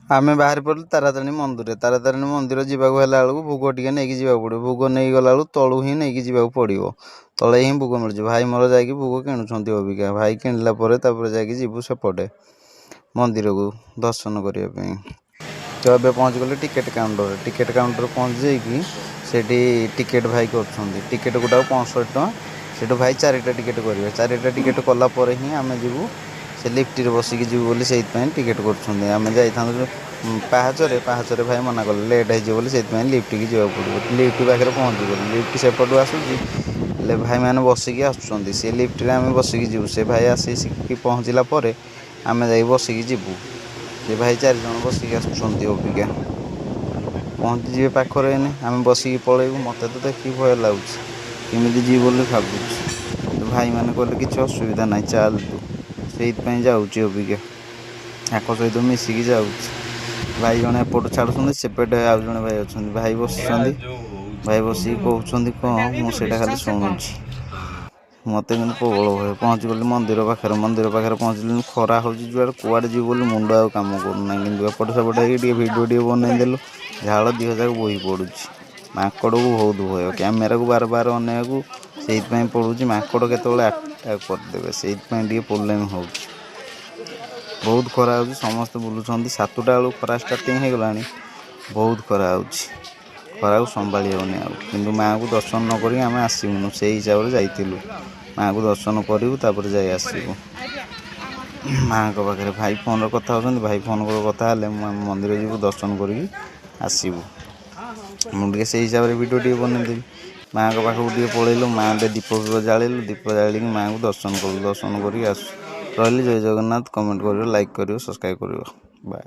ଆମେ ବାହାରି ପଡ଼ିଲୁ ତାରାତାରିଣୀ ମନ୍ଦିର। ତାରାତାରିଣୀ ମନ୍ଦିର ଯିବାକୁ ହେଲା ବେଳକୁ ଭୋଗ ଟିକେ ନେଇକି ଯିବାକୁ ପଡ଼ିବ। ଭୋଗ ନେଇକି ଗଲା ବେଳକୁ ତଳୁ ହିଁ ନେଇକି ଯିବାକୁ ପଡ଼ିବ। ତଳେ ହିଁ ଭୋଗ ମିଳୁଛି। ଭାଇ ମୋର ଯାଇକି ଭୋଗ କିଣୁଛନ୍ତି ଅବିକା। ଭାଇ କିଣିଲା ପରେ ତାପରେ ଯାଇକି ଯିବୁ ସେପଟେ ମନ୍ଦିରକୁ ଦର୍ଶନ କରିବା ପାଇଁ। ତ ଏବେ ପହଞ୍ଚିଗଲେ ଟିକେଟ୍ କାଉଣ୍ଟରରେ। ଟିକେଟ୍ କାଉଣ୍ଟରରେ ପହଞ୍ଚି ଯାଇକି ସେଠି ଟିକେଟ୍ ଭାଇ କରୁଛନ୍ତି। ଟିକେଟ୍ ଗୋଟାକୁ 65 ଟଙ୍କା। ସେଠୁ ଭାଇ ଚାରିଟା ଟିକେଟ୍ କରିବେ। ଚାରିଟା ଟିକେଟ୍ କଲା ପରେ ହିଁ ଆମେ ଯିବୁ, ସେ ଲିଫ୍ଟରେ ବସିକି ଯିବୁ ବୋଲି ସେଇଥିପାଇଁ ଟିକେଟ୍ କରୁଛନ୍ତି। ଆମେ ଯାଇଥାନ୍ତୁ ପାହାଚରେ, ପାହାଚରେ ଭାଇ ମନା କଲେ, ଲେଟ୍ ହେଇଯିବ ବୋଲି। ସେଇଥିପାଇଁ ଲିଫ୍ଟକି ଯିବାକୁ ପଡ଼ିବ। ଲିଫ୍ଟ ପାଖରେ ପହଞ୍ଚିଗଲୁ। ଲିଫ୍ଟ ସେପଟୁ ଆସୁଛି, ହେଲେ ଭାଇମାନେ ବସିକି ଆସୁଛନ୍ତି। ସେ ଲିଫ୍ଟରେ ଆମେ ବସିକି ଯିବୁ। ସେ ଭାଇ ଆସିକି ପହଞ୍ଚିଲା ପରେ ଆମେ ଯାଇ ବସିକି ଯିବୁ। ସେ ଭାଇ ଚାରି ଜଣ ବସିକି ଆସୁଛନ୍ତି। ଅବିକା ପହଞ୍ଚିଯିବେ ପାଖରେ ଏଇନେ, ଆମେ ବସିକି ପଳେଇବୁ। ମୋତେ ତ ଦେଖିକି ଭୟ ଲାଗୁଛି, କେମିତି ଯିବି ବୋଲି ଭାବୁଛି। କିନ୍ତୁ ଭାଇମାନେ କହିଲେ, କିଛି ଅସୁବିଧା ନାହିଁ, ଚାଲ ତୁ। ସେଇଥିପାଇଁ ଯାଉଛି, ଅବିକା ତାଙ୍କ ସହିତ ମିଶିକି ଯାଉଛି। ଭାଇ ଜଣେ ଏପଟୁ ଛାଡ଼ୁଛନ୍ତି, ସେପଟେ ଆଉ ଜଣେ ଭାଇ ଅଛନ୍ତି। ଭାଇ ବସିଛନ୍ତି। ଭାଇ ବସିକି କହୁଛନ୍ତି କ'ଣ, ମୁଁ ସେଇଟା ଖାଲି ଶୁଣୁଛି। ମୋତେ କିନ୍ତୁ ପ୍ରବଳ ଭୟ। ପହଞ୍ଚିଗଲି ମନ୍ଦିର ପାଖରେ। ମନ୍ଦିର ପାଖରେ ପହଞ୍ଚିଲି, ଖରା ହେଉଛି ଯୁଆଡ଼େ, କୁଆଡ଼େ ଯିବୁ ବୋଲି ମୁଣ୍ଡ ଆଉ କାମ କରୁନାହିଁ। କିନ୍ତୁ ଏପଟ ସେପଟ ହେଇକି ଟିକେ ଭିଡ଼ିଓ ଟିକେ ବନେଇଦେଲୁ। ଝାଳ ଦିହ ଯାକ ବୋହି ପଡ଼ୁଛି। ମାଙ୍କଡ଼କୁ ବହୁତ ଭୟ। କ୍ୟାମେରାକୁ ବାର ବାର ଅନେଇବାକୁ ସେଇଥିପାଇଁ ପଡ଼ୁଛି, ମାଙ୍କଡ଼ କେତେବେଳେ ଆଟାକ୍ କରିଦେବେ। ସେଇଥିପାଇଁ ଟିକେ ପ୍ରୋବ୍ଲେମ୍ ହେଉଛି। ବହୁତ ଖରା ହେଉଛି, ସମସ୍ତେ ବୁଲୁଛନ୍ତି। 7ଟା ବେଳକୁ ଖରା ଷ୍ଟାର୍ଟିଂ ହେଇଗଲାଣି। ବହୁତ ଖରା ହେଉଛି, ଖରାକୁ ସମ୍ଭାଳି ହେଉନି ଆଉ। କିନ୍ତୁ ମାଆଙ୍କୁ ଦର୍ଶନ ନ କରିକି ଆମେ ଆସିବୁନୁ, ସେଇ ହିସାବରେ ଯାଇଥିଲୁ। ମାଆଙ୍କୁ ଦର୍ଶନ କରିବୁ, ତାପରେ ଯାଇ ଆସିବୁ ମାଆଙ୍କ ପାଖରେ। ଭାଇ ଫୋନ୍ରେ କଥା ହେଉଛନ୍ତି। ଭାଇ ଫୋନ୍ କଥା ହେଲେ ମୁଁ ଆମେ ମନ୍ଦିର ଯିବୁ, ଦର୍ଶନ କରିକି ଆସିବୁ। ମୁଁ ଟିକେ ସେଇ ହିସାବରେ ଭିଡ଼ିଓ ଟିକେ ବନେଇଦେବି। ମାଆଙ୍କ ପାଖକୁ ଟିକେ ପଳେଇଲୁ। ମାଆ ଟିକେ ଦୀପ ଫିପ ଜାଳିଲୁ। ଦୀପ ଜାଳିକି ମାଆଙ୍କୁ ଦର୍ଶନ କଲୁ। ଦର୍ଶନ କରିକି ଆସୁ। ରହିଲି, ଜୟ ଜଗନ୍ନାଥ। କମେଣ୍ଟ କରିବ, ଲାଇକ୍ କରିବ, ସବସ୍କ୍ରାଇବ୍ କରିବ। ବାଏ।